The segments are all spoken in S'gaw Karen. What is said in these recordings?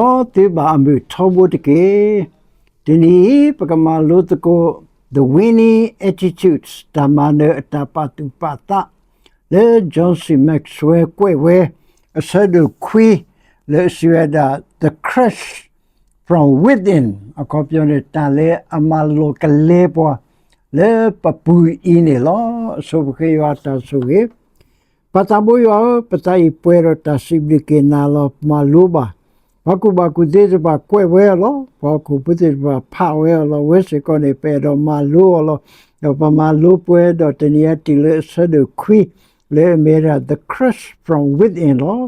မ်သုဘၣ်အမုာ်ထီဘိတက့ၢ်. တနံၤအံၤ ပကမၤလိသကိး The Winning Attitudes တၢ်မၤနၢၤအတၢ်ပာ်သူၣ်ပာ်သး လၢ John C Maxwell ကွဲးဝဲ အဆၢဒိၣ်ခွံ လၢအစံးဝဲဒၣ် The Crush from Within အခီပညီန့ၣ် တၢ်လၢအမၤလီၤကလဲပှၤ လၢပပူၤအံၤန့ၣ်လီၤ. အဆိပဃ့ယွၤတၢ်ဆိၣ်ဂ့ၤ ပၢ်သးဘိယွၤဧၢ, ပသးအံၤပှဲၤဒီးတၢ်စံးဘျုးက့ၤနၤလီၤ ပမၤလိဘၣ်. ပှၤကူၣ်ဘၣ်ကူၣ်သ့သ့ၣ်တဖၣ်ကွဲးဝဲအီၤလီၤ. ပှၤဟီၣ်ခိၣ်ဖိသ့ၣ်တဖၣ်ဖးဝဲအီၤလီၤ. ဝဲစ့ၢ်ကီးန့ၣ် ပအဲၣ်ဒိးမၤလိအီၤလီၤ. ဒီးပမၤလိပှဲၤဒီးတနံၤအံၤတုၤလၢအဆၢဒိၣ်ခွံ လၢအမ့ၢ်ဒၣ် The Crush from Within လီၤ.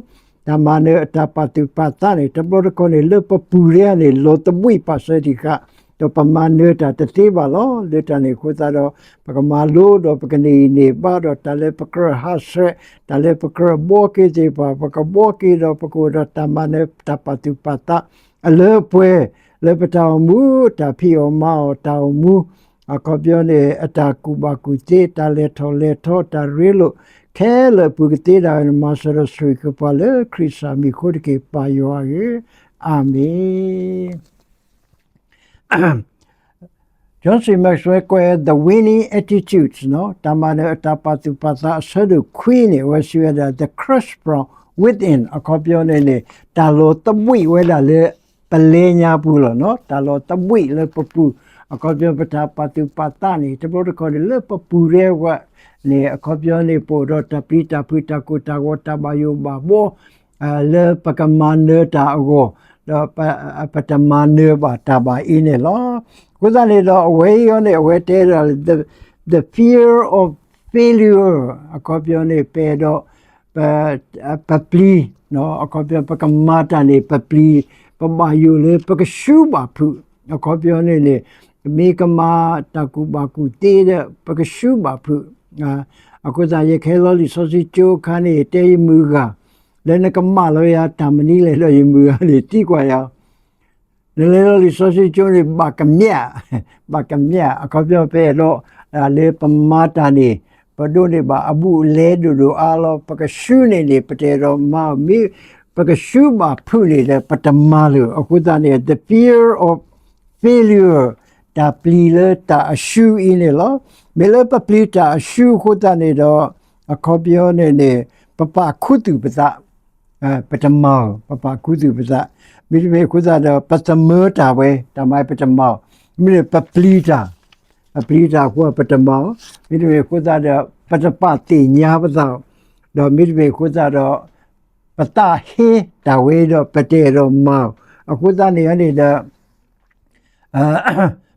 တၢ်မၤနၢၤအတၢ်ပာ်သူၣ်ပာ်သးန့ၣ် တဘျီတခီၣ်န့ၣ် လၢပပူၤဒဲးန့ၣ် လီၤသဘှံးပာ်စၢၤတံၢ်ဃာ်, ဒီးပမၤနၢၤတၢ်တသ့ဘၣ်လီၤ. လၢတၢ်န့ၣ်အဃိသတးဒီး ပကမၤလိဒီးပကန့ၢ်အံၤန့ၢ်ဘၣ်ဒီး တၢ်လၢပကြၢးဟးဆှဲး, တၢ်လၢပကြၢးဘှီက့ၤသ့ၣ်တဖၣ် ပကဘှီက့ၤဒီးပကအိၣ်ဒီးတၢ်မၤနၢၤတၢ်ပာ်သူၣ်ပာ်သး အလၢအပှဲၤ လၢပတၢ်အိၣ်မူ တၢ်ဖံးအီၣ်မၤအီၣ်တၢ်အိၣ်မူ အခီပညီန့ၣ် အတၢ်ကူၣ်ဘၣ်ကူၣ်သ့ တၢ်လဲၤထီၣ်လဲၤထီ တၢ်ရ့လိာ် ခဲလၢာ်အပူၤကသ့ဒၣ်ဝဲန့ၣ် မၤစၢၤဒီးဆိၣ်ဂ့ၤက့ၤပှၤလၢခရံာ်စၢ်မံၤအဃိတက့ၢ် ပၢ်ယွၤဧၢ, အၤမ့ၣ်. John C Maxwell ကွဲး The Winning Attitudes တၢ်မၤနၢၤအတၢ်ပာ်သူၣ်ပာ်သးအဆၢဒိၣ်ခွံန့ၣ် အဝဲစံးဝဲဒၣ် The Crush from Within အခီပညီန့ၣ်န့ၣ် တၢ်လီၤသဘှံးဝဲဒၣ်လၢ ပလဲညါပူၤလီၤ. တၢ်လီၤသဘှံးလၢပပူၤ အခီပညီပတၢ်ပာ်သူၣ်ပာ်သးန့ၣ် တဘျီတခီၣ်န့ၣ် လၢပပူၤဒဲးဝဲန့ၣ် အခီပညီန့ၣ် ပအိၣ်ဒီးတၢ်ပျံၤတၢ်ဖုး တၢ်ကိၢ်တၢ်ဂီၤ တၢ်ဘၣ်ယိၣ်ဘၣ်ဘှီ လၢပကမၤနၢၤတၢ်အဂီၢ် ဒီးပတမၤနၢၤဘၣ်တၢ်ဘၣ်အံၤန့ၣ်လီၤ. အဃိသတးန့ၣ်ဒီး အဝဲအံၤန့ၣ် အဝဲတဲဒၣ် the, the fear of failure အခီပညီန့ၣ် ပအဲၣ်ဒိး ပပျံၤ အခီပညီ ပကမၤတၢ်န့ၣ် ပပျံၤ ပဘၣ်ယိၣ်လၢပကဆူးဘၣ်ဖုး အခီပညီန့ၣ်န့ၣ် မ့ၢ်ကမၤတၢ်ကူၣ်ဘၣ်ကူၣ်သ့ဒီး ပကဆူးဘၣ်ဖုး အဃိသတး ယကဟဲလီၤလံာ်စီဆှံကၠိအခါန့ၣ် တဲယမုၢ်ဂၤ လၢနကမၢလီၤယၤတၢ်မနုၤလဲၣ်ဒီး ယမုၢ်ဂၤန့ၣ်သံကွၢ်ယၤ နလဲၤလီၤလံာ်စီဆှံကၠိန့ၣ် ဘၣ်ကမျၢၢ်, ဘၣ်ကမျၢၢ် အခီပညီ ပအဲၣ်ဒိး လၢပမၤတၢ်န့ၣ် ပဒိးန့ၢ်ဘၣ်အဘူးအလဲဒိၣ်ဒိၣ်အါလီၤ. ပကဆူးန့ၣ်န့ၣ် ပတအဲၣ်ဒိးမၤအီၤ မ့ၢ်ပကဆူးဘၣ်ဖုးန့ၣ်ဒီး ပတမၤလၢၤ. အဃိသတးန့ၣ် the fear of failure တၢ်ပျံၤလၢတၢ်အဆူအံၤန့ၣ်လီၤ. မ့ၢ်လၢပပျံၤတၢ်အဆူအဃိသတးန့ၣ်ဒီး အခီပညီန့ၣ်န့ၣ် ပပာ်ခူသူၣ်ပသး ပတမၤအီၤ ပပာ်ခူသူၣ်ပသး, မ့တမ့ၢ်အဃိသတးဒီး ပသမၢတၢ်ဝဲ တၢ်မၤပတမၤအီၤ, မ့တမ့ၢ်ပပျံၤတၢ်, ပပျံၤတၢ်အဃိပတမၤအီၤ, မ့တမ့ၢ်အဃိသတးဒီး ပတပာ်သ့ၣ်ညါပသးအီၤ, ဒီးမ့တမ့ၢ်အဃိသတးဒီး ပသးဟ့တၢ်ဝဲဒီး ပတအဲၣ်ဒိးမၤအီၤ, အဃိသတးန့ၣ်န့ၣ်ဒီး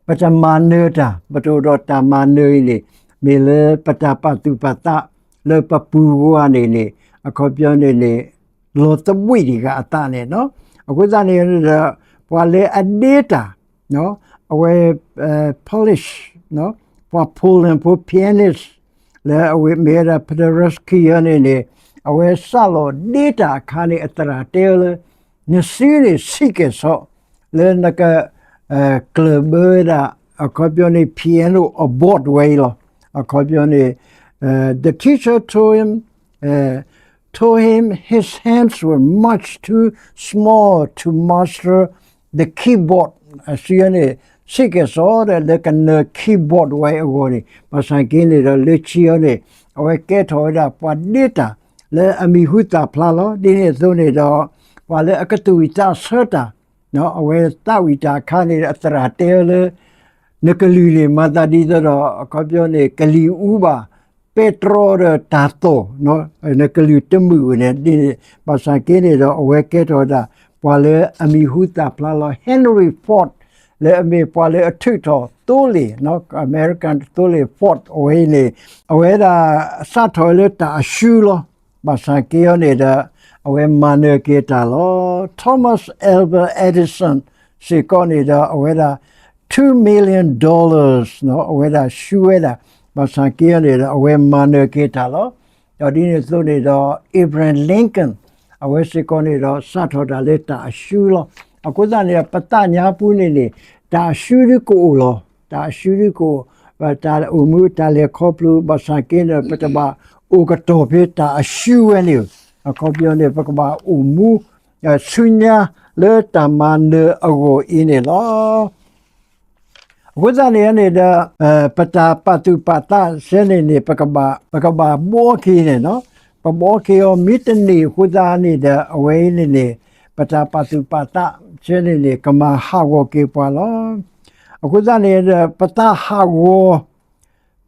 ပတမၤနၢၤတၢ် ပတအိၣ်ဒီးတၢ်မၤနၢၤအံၤန့ၣ် မ့ၢ်လၢပတၢ်ပာ်သူၣ်ပာ်သး လၢပပူၤဂီၢ်န့ၣ်န့ၣ် အခီပညီန့ၣ်န့ၣ် လီၤသဘှံးတံၢ်ဃာ်အသးန့ၣ်လီၤ. အဃိသတးန့ၣ်ဒီး ပှၤလၢအဒ့တၢ် အဝဲ polish ပှၤဖိလ့ၣ်ဖိ pianist လၢအဝဲမ့ၢ်ဝဲဒၣ် Paderewski အံၤန့ၣ်န့ၣ် အဝဲစးလီၤဒ့တၢ်အခါန့ၣ် အသရၣ်တဲအီၤလၢ နစုန့ၣ်ဆံးကဲၣ်ဆိး လၢနက ကျၢၢ်ဘၢဝဲဒၣ် အခီပညီန့ၣ် piano အ board ဝဲအံၤလီၤ. အခီပညီန့ၣ် the teacher told him, told him his hands were much too small to master the keyboard. အစုန့ၣ် ဆံးကဲၣ်ဆိးဒီး လၢကနၢၤ keyboard ဝဲအဂီၢ်န့ၣ် ဘၣ်ဆၣ်က့န့ၣ်ဒီး လၢခံအံၤန့ၣ် အဝဲကဲထီၣ်ဝဲဒၣ်ပှၤဒ့တၢ် လၢအမံၤဟူသၣ်ဖျါလီၤ. ဒ်န့ၣ်အသိးန့ၣ်ဒီး ပှၤလၢအကတိၤဝံၣ်သးဆၢတၢ် အဝဲသးဝံၣ်တၢ်အခါန့ၣ် အသရၣ်တဲအီၤလၢ နကလုၢ်န့ၣ် မၤသးဒ်သိးဒီး အခီပညီန့ၣ် ကလံၤအူဘၣ် ပဲတြီဒီးတၢ်သီၣ် နကလုၢ်တမုာ်န့ၣ် ဒ်န့ၣ် ဘၣ်ဆၣ်က့န့ၣ်ဒီး အဝဲကဲထီၣ်ဝဲဒၣ် ပှၤလၢအမံၤဟူသၣ်ဖျါလီၤ Henry Ford လၢအမ့ၢ်ပှၤလၢအထုးထီၣ်သိလ့ၣ် American သိလ့ၣ် Ford အဝဲအံၤန့ၣ် အဝဲဒၣ်စးထီၣ်ဝဲလၢတၢ်အရှုလီၤ. ဘၣ်ဆၣ်က့အီၤန့ၣ်ဒီး အဝဲမၤနၢၤက့ၤတၢ်လီၤ. Thomas Alva Edison စ့ၢ်ကီးန့ၣ်ဒီး အဝဲဒၣ် two million dollars အဝဲဒၣ်ရှုဝဲဒၣ် ဘၣ်ဆၣ်က့အီၤန့ၣ်ဒီး အဝဲမၤနၢၤက့ၤတၢ်လီၤ. ဒီးဒ်န့ၣ်အသိးန့ၣ်ဒီး Abraham Lincoln အဝဲစ့ၢ်ကီးန့ၣ်ဒီး စးထီၣ်တၢ်လၢတၢ်အရှုလီၤ. အဃိသတးန့ၣ် ပသးညါပူၤန့ၣ်န့ၣ် တၢ်အရှုဒုကအိၣ်လီၤ. တၢ်အရှုဒုကအိၣ်, တၢ်အိၣ်မူတၢ်လဲၤခီဖျိ ဘၣ်ဆၣ်က့န့ၣ် ပတဘၣ်အိၣ်ကတီၢ်ဖဲတၢ်အရှုဝဲန့ၣ်, အခီပညီန့ၣ် ပကဘၣ်အိၣ်မူ ဆူညါလၢတၢ်မၤနၢၤအဂီၢ်အံၤန့ၣ်လီၤ. အဃိသတးန့ၣ်န့ၣ်ဒီး ပတၢ်ပာ်သူၣ်ပာ်သးစဲန့ၣ်န့ၣ် ပကဘၣ် ပကဘၣ်ဘှီက့ၤန့ၣ်လီၤ. ပဘှီက့ၤအီၤ မ့ၢ်တန့ၢ်အဃိသတးန့ၣ်ဒီး အဝဲအံၤန့ၣ်န့ၣ် ပတၢ်ပာ်သူၣ်ပာ်သးစဲန့ၣ်န့ၣ် ကမၤဟးဂီၤက့ၤပှၤလီၤ. အဃိသတးန့ၣ်ဒီး ပသးဟးဂီၤ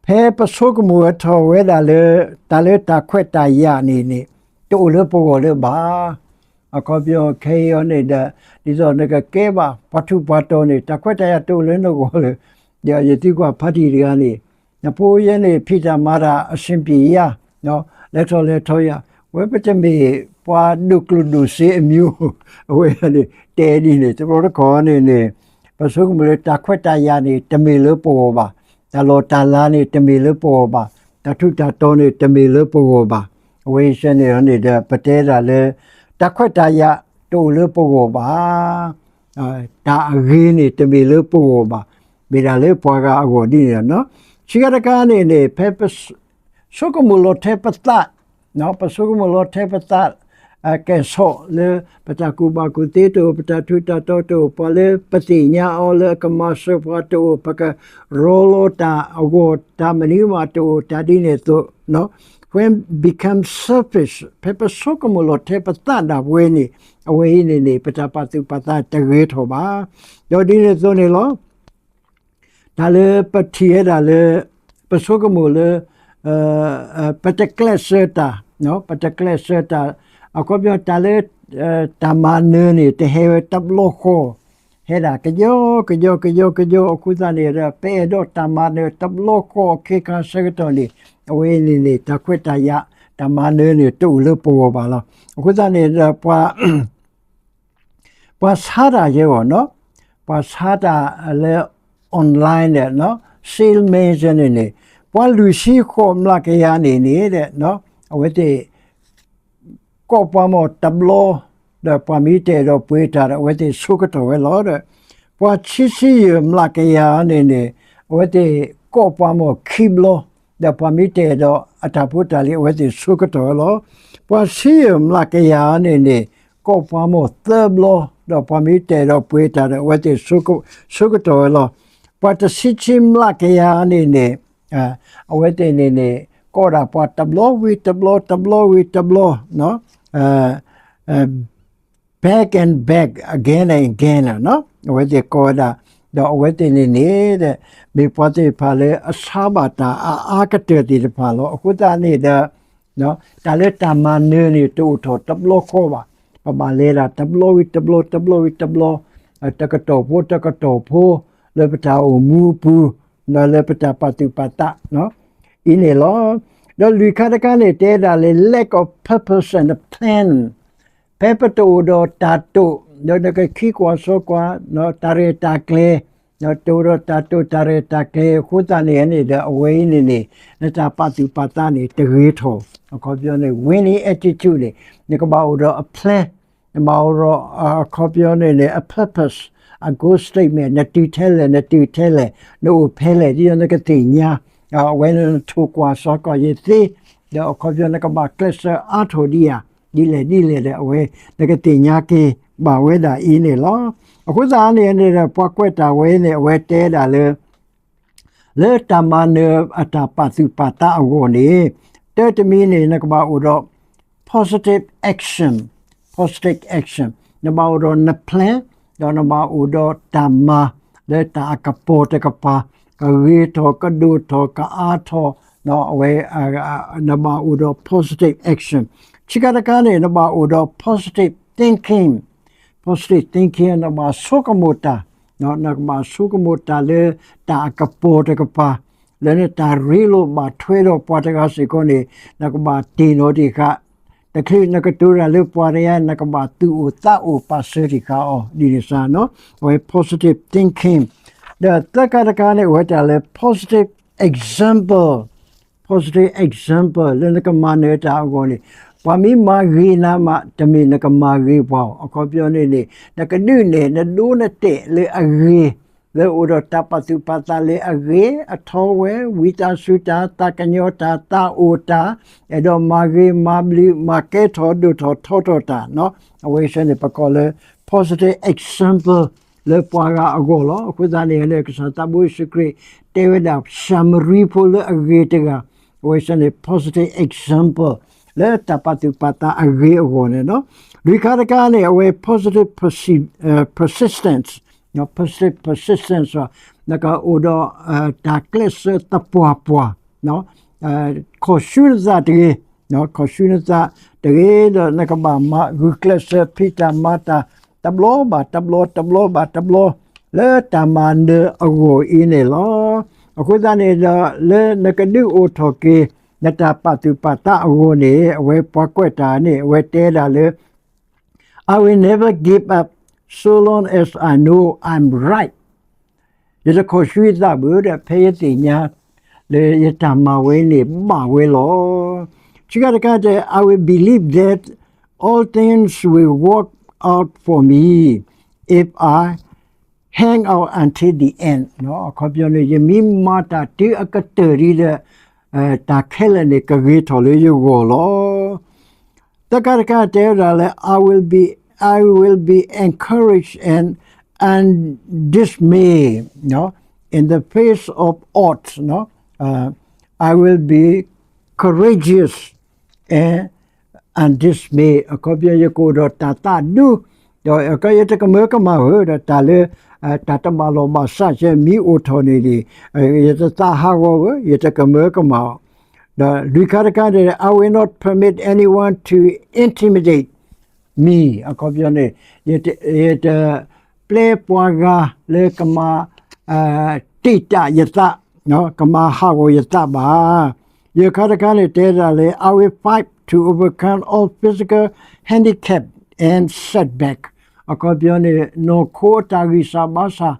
ဖဲပဆိကမိၣ်ထီၣ်ဝဲဒၣ်လၢ တၢ်လၢတၢ်ခွဲးတၢ်ယာ်န့ၣ်န့ၣ် တအိၣ်လၢပဂီၢ်လၢၤဘၣ်. အခီပညီခဲအံၤအီၤန့ၣ်ဒီး ဒ်သိးနကကဲဘၣ်ပှၤထူးပှၤတီၤန့ၣ် တၢ်ခွဲးတၢ်ယာ်တအိၣ်လၢနဂီၢ်လၢၤ. ယသံကွၢ်ဖါတံၢ်တဂၤန့ၣ် နဖိယဲန့ၣ် ဖံးတၢ်မၤတၢ်အဆင်ပြေယါ, လဲၤထီၣ်လဲၤထီယါ, ဝဲပတမ့ၢ်ပှၤဒိၣ်ကျိၣ်ဒိၣ်စ့အမျိုး, အဝဲန့ၣ် တဲဒ်န့ၣ် တဘျီတခီၣ်န့ၣ်န့ၣ် ပဆိကမိၣ်လၢတၢ်ခွဲးတၢ်ယာ်န့ၣ် တမ့ၢ်လၢပဂီၢ်ဘၣ်, တၢ်လီၢ်တၢ်လၤန့ၣ် တမ့ၢ်လၢပဂီၢ်ဘၣ်, တၢ်ထူးတၢ်တီၤန့ၣ် တမ့ၢ်လၢပဂီၢ်ဘၣ်. အဝဲအံၤစဲန့ၣ်န့ၣ်ဒီး ပတဲဒၣ်လၢ တၢ်ခွဲးတၢ်ယာ်တအိၣ်လၢပဂီၢ်ဘၣ်. တၢ်အဂ့ၤန့ၣ် တမ့ၢ်လၢပဂီၢ်ဘၣ်, မ့ၢ်ဒၣ်လၢပှၤဂၤအဂီၢ်ဒ်န့ၣ်လီၤ. ဆံးခါတခါန့ၣ်န့ၣ် ဖဲပဆိကမိၣ်လီၤထဲပသး, ပဆိကမိၣ်လီၤထဲပသး ကဲၣ်ဆိးလၢ ပတၢ်ကူၣ်ဘၣ်ကူၣ်သ့တအိၣ်, ပတၢ်ထူးတၢ်တီၤတအိၣ်, ပှၤလၢပသ့ၣ်ညါအီၤလၢအကမၤစၢၤပှၤတအိၣ်, ပကရီလီၤတၢ်အဂီၢ် တၢ်မနုၤမးတအိၣ်, တၢ်ဒ်န့ၣ်အသိး when become selfish ဖဲပဆိကမိၣ်လီၤထဲပသးဒၣ်ဝဲန့ၣ် အဝဲအံၤန့ၣ်န့ၣ် ပတၢ်ပာ်သူၣ်ပာ်သးတဂ့ၤထီၣ်ဘၣ်. ဒီးဒ်န့ၣ်အသိးန့ၣ်လီၤ. တၢ်လၢပထံၣ်ဝဲဒၣ်လၢ ပဆိကမိၣ်လၢ ပတကျဲးစၢးတၢ်, ပတကျဲးစၢးတၢ်, အခီပညီတၢ်လၢ တၢ်မၤနၢၤန့ၣ် တဟဲဝဲတဘျီဃီ, ဟဲဒၣ်ကယီကယီကယီကယီ အဃိသတးန့ၣ်ဒီး ပအဲၣ်ဒိးတၢ်မၤနၢၤတဘျီဃီအခ့အခါဆၢကတီၢ်န့ၣ် အဝဲန့ၣ်န့ၣ် တၢ်ခွဲးတၢ်ယာ် တၢ်မၤနၢၤန့ၣ် တအိၣ်လၢပဂီၢ်ဘၣ်လီၤ. အဃိသတးန့ၣ်ဒီး ပှၤ ပှၤဆါတၢ်ယဲအဂီၢ်နီၤ, ပှၤဆါတၢ်လၢ online န့ၣ် salesman န့ၣ်န့ၣ် ပှၤလွံၢ်ဆံဃိးမျးကယၤန့ၣ်န့ၣ် အဝဲသ့ၣ် ကိးပှၤမ့ၢ်တဘျီ, ဒီးပှၤမ့ၢ်တအဲၣ်ဒိးပှ့ၤတၢ်ဒီး အဝဲသ့ၣ်ဆိကတီၢ်ဝဲလီၤဒီး ပှၤဆံဆံယဲၢ်မျးကယၤန့ၣ်န့ၣ် အဝဲသ့ၣ်ကိးပှၤမ့ၢ်ခံဘျီ, ဒီးပှၤမ့ၢ်တအဲၣ်ဒိးအတၢ်ဖိတၢ်လံၤ အဝဲသ့ၣ်ဆိကတီၢ်ဝဲလီၤ. ပှၤဆံယဲၢ်မျးကယၤန့ၣ်န့ၣ် ကိးပှၤမ့ၢ်သၢဘျီ, ဒီးပှၤမ့ၢ်တအဲၣ်ဒိးပှ့ၤတၢ်ဒီး အဝဲသ့ၣ်ဆိကတီၢ်ဝဲလီၤ. ပှၤတဆံဆံမျးကယၤန့ၣ်န့ၣ် အဝဲသ့ၣ်န့ၣ်န့ၣ် ကိးဒၣ်ပှၤတဘျီဝံၤတဘျီ တဘျီဝံၤတဘျီ back and back, again and again အဝဲသ့ၣ်ကိးဝဲဒၣ်, ဒီးအဝဲသ့ၣ်န့ၣ်န့ၣ် မ့ၢ်ပှၤသ့ၣ်တဖၣ်လၢအဆါဘၣ်တၢ်အအါကတၢၢ်သ့ၣ်တဖၣ်လီၤ. အဃိသတးန့ၣ်ဒီး တၢ်လၢတၢ်မၤနၢၤန့ၣ် တအိၣ်ထီၣ်တဘျီဃီဘၣ်. ပဘၣ်လဲၤဒၣ်တဘျီဝံၤတဘျီ တဘျီဝံၤတဘျီ, တကတီၢ်ဖိတကတီၢ်ဖိ လၢပတၢ်အိၣ်မူအပူၤ ဒီးလၢပတၢ်ပာ်သူၣ်ပာ်သး အံၤန့ၣ်လီၤ. ဒီးလွံၢ်ခါတခါန့ၣ် တဲဒၣ်လၢ lack of purpose and plan ဖဲပတအိၣ်ဒီးတၢ်တိာ်, ဒီးနကခံကွၢ်စီကွၢ် တၢ်ရဲၣ်တၢ်ကျဲၤ, တအိၣ်ဒီးတၢ်တိာ်တၢ်ရဲၣ်တၢ်ကျဲၤအဃိသတးန့ၣ်န့ၣ်ဒီး အဝဲအံၤန့ၣ်န့ၣ် နတၢ်ပာ်သူၣ်ပာ်သးန့ၣ် တဂ့ၤထီၣ်. အခီပညီန့ၣ် winning attitude န့ၣ် နကဘၣ်အိၣ်ဒီးအ plan, နဘၣ်အိၣ်ဒီး အခီပညီန့ၣ်န့ၣ် အ purpose, အ goal statement, နတုၤထဲလဲၣ် နတုၤထဲလဲၣ် နအိၣ်ဖဲလဲၣ် ဒ်သိးနကသ့ၣ်ညါ, အဝဲနထိၣ်ကွၢ်စီကွၢ်ယသ့, ဒီးအခီပညီနကဘၣ်ကျဲးစၢးအါထီၣ်ဒံးဧါ ဒ်လဲၣ်ဒ်လဲၣ်ဒီး အဝဲနကသ့ၣ်ညါက့ၤဘၣ်ဝဲဒၣ်အံၤန့ၣ်လီၤ. အဃိသတးန့ၣ်န့ၣ်ဒီး ပှၤကွဲးတၢ်ဝဲန့ၣ် အဝဲတဲဒၣ်လၢ လၢတၢ်မၤနၢၤအတၢ်ပာ်သူၣ်ပာ်သးအဂီၢ်န့ၣ် တၢတမံၤန့ၣ် နကဘၣ်အိၣ်ဒီး positive action, positive action, နဘၣ်အိၣ်ဒီးန plan, ဒီးနဘၣ်အိၣ်ဒီးတၢ်မၤ လၢတၢ်အကပီၤတကပၤ ကဂ့ၤထီၣ် ကဒိၣ်ထီၣ် ကအါထီၣ် အဝဲ နဘၣ်အိၣ်ဒီး positive action. ဆံးခါတခါန့ၣ် နဘၣ်အိၣ်ဒီး positive thinking, positive thinking နဘၣ်ဆိကမိၣ်တၢ် နကဘၣ်ဆိကမိၣ်တၢ်လၢတၢ်အကပီၤတကပၤ, လၢနတၢ်ရ့လိာ်ဘၣ်ထွဲဒီးပှၤတဂၤစ့ၢ်ကီးန့ၣ် နကဘၣ်တ့ၢ်နီၣ်တ့ၢ်ဃာ်, တချုးနကတိၤတၢ်လၢပှၤတဂၤ နကဘၣ်သူၣ်အိၣ်သးအိၣ်ပာ်စၢၤတ့ၢ်ဃာ်အီၤ ဒ်န့ၣ်စ့ၢ်နီၤ. အဝဲ positive thinking ဒီးသၢခါတခါန့ၣ် အဝဲတၢ်လၢ positive example, positive example လၢနကမၤနၢၤတၢ်အဂီၢ်န့ၣ် ပှၤမ့ၢ်မၤဂ့ၤနၤမး တမ့ၢ်နကမၤဂ့ၤပှၤအီၤ အခီပညီန့ၣ်န့ၣ် နကဒုးနဲၣ် နဒိနတဲာ်လၢအဂ့ၤ လၢအိၣ်ဒီးတၢ်ပာ်သူၣ်ပာ်သးလၢအဂ့ၤ အထီဝဲ ဝံသးစူၤတၢ် သးကညီၤတၢ် သးအိၣ်တၢ် အဲၣ်ဒိးမၤဂ့ၤမၤဘျုး မၤကဲထီၣ်ဒိၣ်ထီၣ်ထီထီၣ်တၢ်နီၤ. အဝဲစ့ၢ်န့ၣ် ပကိးလၢ positive example လၢပှၤဂၤအဂီၢ်လီၤ. အဃိသတးန့ၣ် လၢကစၢ်သးဘိယ့ၣ်ၡူးခရံာ် တဲဝဲဒၣ် ၡၤမရံဖိလၢအဂ့ၤတဂၤ အဝဲစ့ၢ်န့ၣ် positive example လၢတၢ်ပာ်သူၣ်ပာ်သးအဂ့ၤအဂီၢ်န့ၣ်နီၤ. လွံၢ်ခါတခါန့ၣ် အဝဲ positive persi- persistence, positive persistence နကအိၣ်ဒီးတၢ်ကျဲးစၢးသပှၢ်ပှၢ် ခီၣ်ဆူနသးတဂ့ၤ, ခီၣ်ဆူနသးတဂ့ၤ ဒီးနကဘၣ်မၤဂုာ်ကျဲးစၢးဖံးတၢ်မၤတၢ် တဘျီဘၣ်တဘျီ တဘျီဘၣ်တဘျီ လၢတၢ်မၤနၢၤအဂီၢ်အံၤန့ၣ်လီၤ. အဃိသတးန့ၣ်ဒီး လၢနကဒုးအိၣ်ထီၣ်က့ၤ နတၢ်ပာ်သူၣ်ပာ်သးအဂီၢ်န့ၣ် အဝဲပှၤကွဲးတၢ်န့ၣ် အဝဲတဲဒၣ်လၢ I will never give up so long as I know I'm right. ယတခီၣ်ဆူယသးဘၣ်ဒီး ဖဲယသ့ၣ်ညါ လၢယတၢ်မၤဝဲန့ၣ်ဘၣ်ဝဲလီၤ. ဆံးခါတခါတဲ I will believe that all things will work out for me if I hang out until the end. အခီပညီန့ၣ် ယမ့ၢ်မၤတၢ်တုၤအကတၢၢ်ဒံးဒီး တၢ်ခဲလၢာ်န့ၣ် ကဂ့ၤထီၣ်လၢယဂီၢ်လီၤ. သၢခါတခါတဲဝဲဒၣ်လၢ I will be, I will be encouraged and undismayed in the face of odds. I will be courageous and undismayed. အခီပညီ ယကအိၣ်ဒီးတၢ်သးဒူ ဒီးယတကမၢကမၣ်ဧၢ, ဒီးတၢ်လၢ တၢ်တဘၣ်လီၢ်ဘၣ်စးယဲမ့ၢ်အိၣ်ထီၣ်န့ၣ်န့ၣ် ယတသးဟးဂီၤဧၢ, ယတကမၢကမၣ်အီၤ. ဒီးလွံၢ်ခါတခါန့ၣ် I will not permit anyone to intimidate me. အခီပညီန့ၣ် ယတ ယတပျဲပှၤဂၤလၢကမၤ တံာ်တာ်ယသး, ကမၤဟးဂီၤယသးဘၣ်. ယဲၢ်ခါတခါန့ၣ် တဲဒၣ်လၢ I will fight to overcome all physical handicap and setback. အခီပညီန့ၣ် နီၢ်ခိအတၢ်ဂံၢ်စၢ်ဘါစၢ်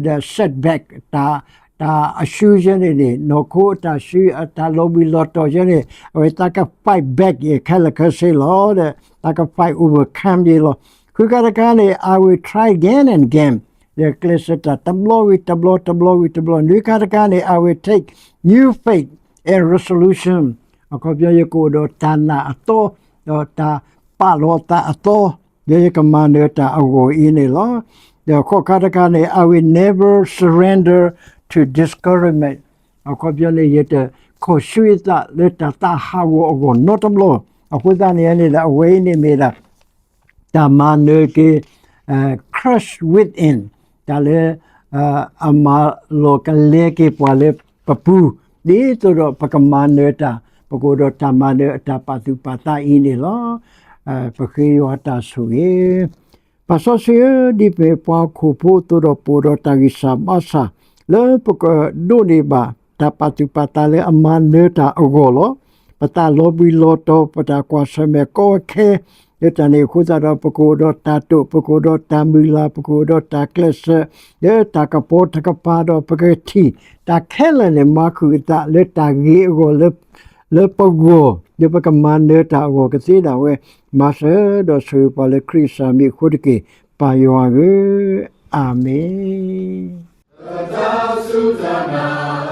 ဒီး setback တၢ် တၢ်အရှုံးယဲန့ၣ်န့ၣ် နီၢ်ခိအတၢ်ရှုံး အတၢ်လီၤဘှံးလီၤတီၤယဲန့ၣ် အဝဲသးက fight back ယဲခဲလၢာ်ခဲဆ့လီၤ. ဒီးသးက fight overcome ယဲလီၤ. ဃုခါတခါန့ၣ် I will try again and again. ယကျဲးစၢးတၢ်တဘျီဝံၤတဘျီ တဘျီဝံၤတဘျီ. နွံခါတခါန့ၣ် I will take new faith and resolution. အခီပညီ ယကအိၣ်ဒီးတၢ်နာ်အသီ ဒီးတၢ်ပာ်လီၤသးအသီ လၢယကမၤနၢၤတၢ်အဂီၢ်အံၤန့ၣ်လီၤ. ဒီးဃိးခါတခါန့ၣ် I will never surrender to discouragement. အခီပညီန့ၣ် ယတခီၣ်ဆူယသးလၢတၢ်သးဟးဂီၤအဂီၢ်နီတဘျီ. အဃိသတးန့ၣ်န့ၣ်ဒီး အဝဲအံၤန့ၣ်မ့ၢ်ဒၣ် တၢ်မၤနၢၤက့ၤ Christ within တၢ်လၢ အမၤလီၤကလဲက့ၤပှၤလၢပပူၤ ဒ်သိးဒီးပကမၤနၢၤတၢ် ပကအိၣ်ဒီးတၢ်မၤနၢၤအတၢ်ပာ်သူၣ်ပာ်သးအံၤန့ၣ်လီၤ. ပဃ့ယွၤတၢ်ဆိၣ်ဂ့ၤ ပၢ်စီဆှံဧၢ, ဒ်ပမ့ၢ်ပှၤဟီၣ်ခိၣ်ဖိအသိးဒီး ပအိၣ်ဒီးတၢ်ဂံၢ်စၢ်ဘါစၢ် လၢပကဒိးန့ၢ်ဘၣ် တၢ်ပာ်သူၣ်ပာ်သးလၢအမၤနၢၤတၢ်အဂီၢ်လီၤ. ပသးလီၤဘှံးလီၤတီၤ ပတၢ်ကွၢ်ဆၢၣ်မဲာ်ကီခဲ လၢတၢ်န့ၣ်အဃိသတးဒီး ပကအိၣ်ဒီးတၢ်တိာ် ပကအိၣ်ဒီးတၢ်မုၢ်လၢ် ပကအိၣ်ဒီးတၢ်ကျဲးစၢး လၢတၢ်ကပီၤတကပၤဒီး ပကထံၣ် တၢ်ခဲလၢာ်န့ၣ် မၤဃုာ်အသးလၢတၢ်ဂ့ၤအဂီၢ် လၢပဂီၢ် ဒီးပကမၤနၢၤတၢ်အဂီၢ်ကသ့ဒၣ်ဝဲ မၤစၢၤဒီးဆိၣ်ဂ့ၤပှၤလၢခရံာ်စၢ်မံၤအဃိတက့ၢ် ပၢ်ယွၤဧၢ, အၤမ့ၣ်.